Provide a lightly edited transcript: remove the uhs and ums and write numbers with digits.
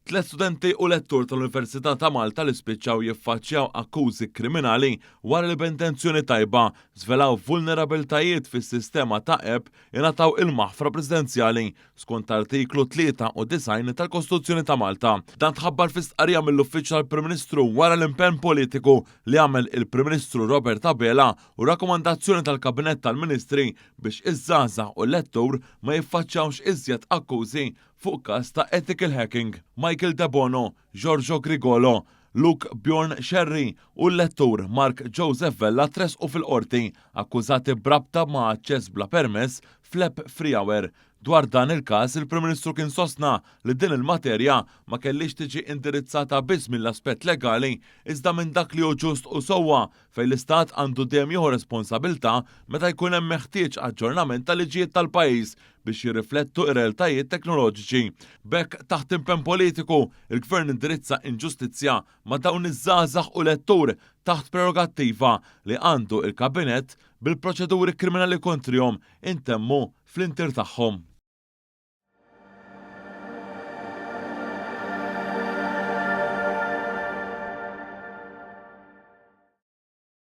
Tlet studenti u lettur tal-Università ta' Malta li spiċċaw jiffaċċjaw akkużi kriminali wara li b'intenzjoni tajba żvelaw vulnerabilitajiet fis-sistema ta' app ingħataw il-maħfra presidenzjali skont artiklu 93 tal-Kostituzzjoni ta' Malta. Dan tħabbar fi stqarrija mill-Uffiċċju tal-Prim Ministru wara l-impenn politiku li għamel il-Prim Ministru Robert Abela u rakkomandazzjoni tal-Kabinett tal-Ministri biex iż-żgħażagħ u l-lettur ma jiffaċċjawx iżjed akkużi fuq każ ta' ethical hacking. Michael Debono, Giorgio Grigolo, Luke Bjorn Scerri u l-lettur Mark Joseph Vella tressqu fil-Qorti akkużati b'rabta ma' aċċess bla permess fl-app Freehour. Dwar dan il-każ, il-Prim Ministru kien sostna li din il-materja ma kellhiex tiġi indirizzata biss mill-aspett legali iżda minn dak li hu ġust u sewwa fejn l-Istat għandu dejjem jieħu responsabilità meta jkun hemm meħtieġ aġġornament tal-liġijiet tal-pajjiż biex jirriflettu r-realtajiet teknoloġiċi. B'hekk, taħt impenn politiku, il-Gvern indirizza inġustizzja ma' dawn iż-żgħażagħ u lettur taħt prerogattiva li għandu il-Kabinett bil-proċeduri kriminali kontrihom intemmu fl-intier tagħhom.